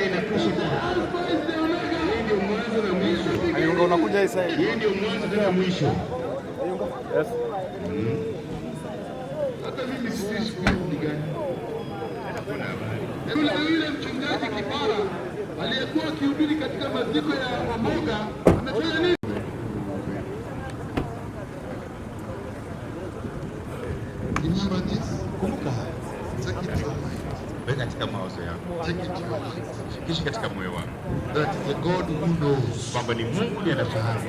Inakwisha. Hii ndio mwanzo na mwisho. Ayunga, unakuja hii side. Hii ndio mwanzo tena mwisho. Yes. Hata mimi sijui siku hizi ni gani. Yule yule mchungaji kipara aliyekuwa akihubiri katika maziko ya Omoga amefanya nini? Remember this. Kumbuka haya, Take it to your mind. Weka katika mawazo yako, Take it to your heart. shikisha katika moyo wako That the God who knows kwamba ni Mungu ndiye anafahamu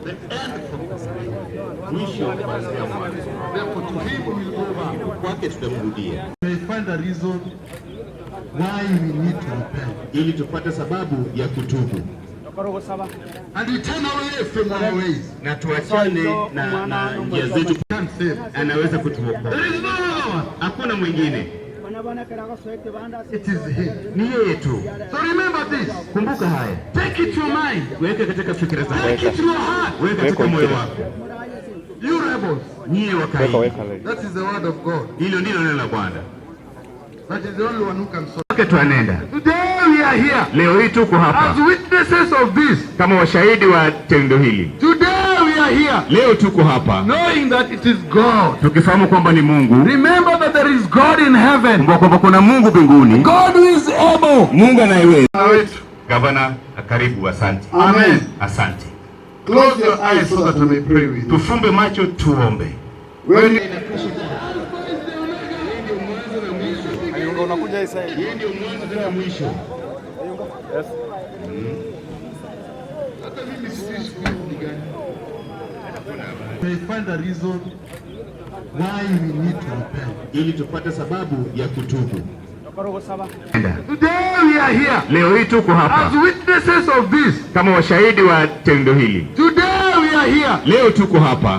the end from the beginning. Mwisho kuanzia mwanzo. Therefore, to him we will go back. Kwake tutamrudia. May find a reason why we need to repent. Ili tupate sababu ya kutubu. And we turn away from our ways. Na tuachane na njia zetu. Can't save. Anaweza kutuokoa. There is no other one. Hakuna mwingine. It is him. Ni yeye tu. So remember this. Kumbuka haya, Take it to your mind. Weka katika fikira zako, Take it to your heart. Weka katika moyo wako. You rebels. Nyie wakaidi, That is the word of God. Hilo ndilo neno la Bwana. That is the only one who can solve. Kwake twanenda. Today we are here Leo hii tuko hapa as witnesses of this. Kama washahidi wa tendo hili. Today we are here Leo tuko hapa knowing that it is God. Tukifahamu kwamba ni Mungu. Remember that there is God in heaven. Kumbuka kwamba kuna Mungu mbinguni. God who is able. Mungu anayeweza. Gavana, karibu. Asante. Amen. Asante. Close your eyes so that I may pray with you. Tufumbe macho tuombe. When you Inakwisha. Hii ndio mwanzo na mwisho. Ayunga, unakuja hii side. Hii ndio mwanzo tena mwisho. Yes. Hata mimi sijui siku hizi ni gani. May find a reason why we need to repent. Ili tupate sababu ya kutubu. Today we are here Leo hii tuko hapa as witnesses of this. Kama washahidi wa tendo hili. Today we are here Leo tuko hapa.